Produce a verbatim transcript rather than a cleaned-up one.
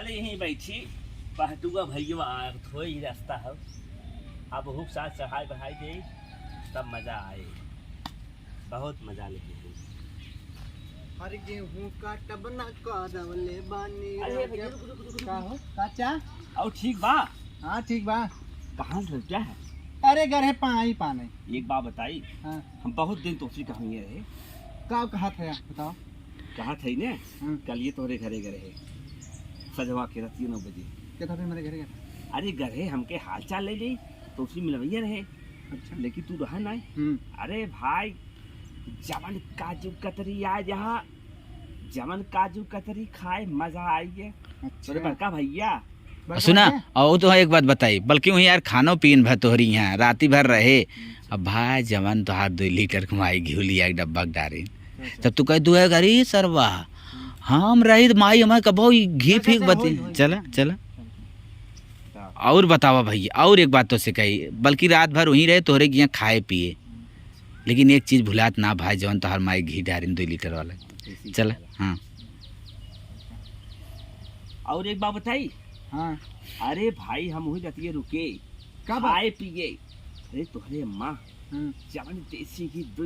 यहीं बैठी, पहटुआ भैया आवत होई, ई रास्ता है। अब हुक साथ चढ़ाई बढ़ाई दे, तब मजा आए, बहुत मजा लेते हैं। हर गेहूं काटब ना करवले बानी अरे भैया, राजा। रुक, रुक, रुक, रुक। का हो, काचा? और ठीक बा? हाँ, ठीक बा। कहाँ से क्या है? अरे, घर है पाई पाने। एक बात बताई, हाँ। हम बहुत दिन तोसी कहाँ रहे। का कहा था, बताओ। कहा था ही ने, हाँ। कल ये तोहरे घरे गए रहे, सजवा के रात नौ बजे। क्या था फिर मेरे घरे गया? अरे, घरे हमके हाल चाल ले ली, तोसी मिलवैया रहे। अच्छा। लेकिन तू रहा ना। हम्म। अरे भाई, जवन काजू कतरी आ जहाँ, जवन काजू कतरी खाए, मजा आई है। अच्छा। तोरे बड़का भैया। बड़का सुना, भैया? और तो एक बात बताई, बल्कि वहीं यार खानो पीन भा तोहरी यहाँ राती भर रहे। अच्छा। अब भाई जवन तोहार दो लीटर के माई घी लिया एक डब्बा के डारी। अच्छा। तब तू कह दू है, "अरे सरवा, हम रही तो माई हमारे कबो ई घी अच्छा, फीक अच्छा, बती।" होई, होई। चला, चला। चला। और बतावा भैया, और एक बात तो से कही, बल्कि रात भर वहीं रहे तोहरे के यहाँ खाए पिए। लेकिन एक चीज भुलात ना भाई, जवन तोहार माई घी डारिन दो लीटर वाला। देसी चल, घी वाला। हाँ। और एक बात बताई। हाँ। अरे भाई, हम वही रतिये रुके, का बात? खाए पिए। अरे तोहरे अम्मा, हाँ। जवन देसी घी दो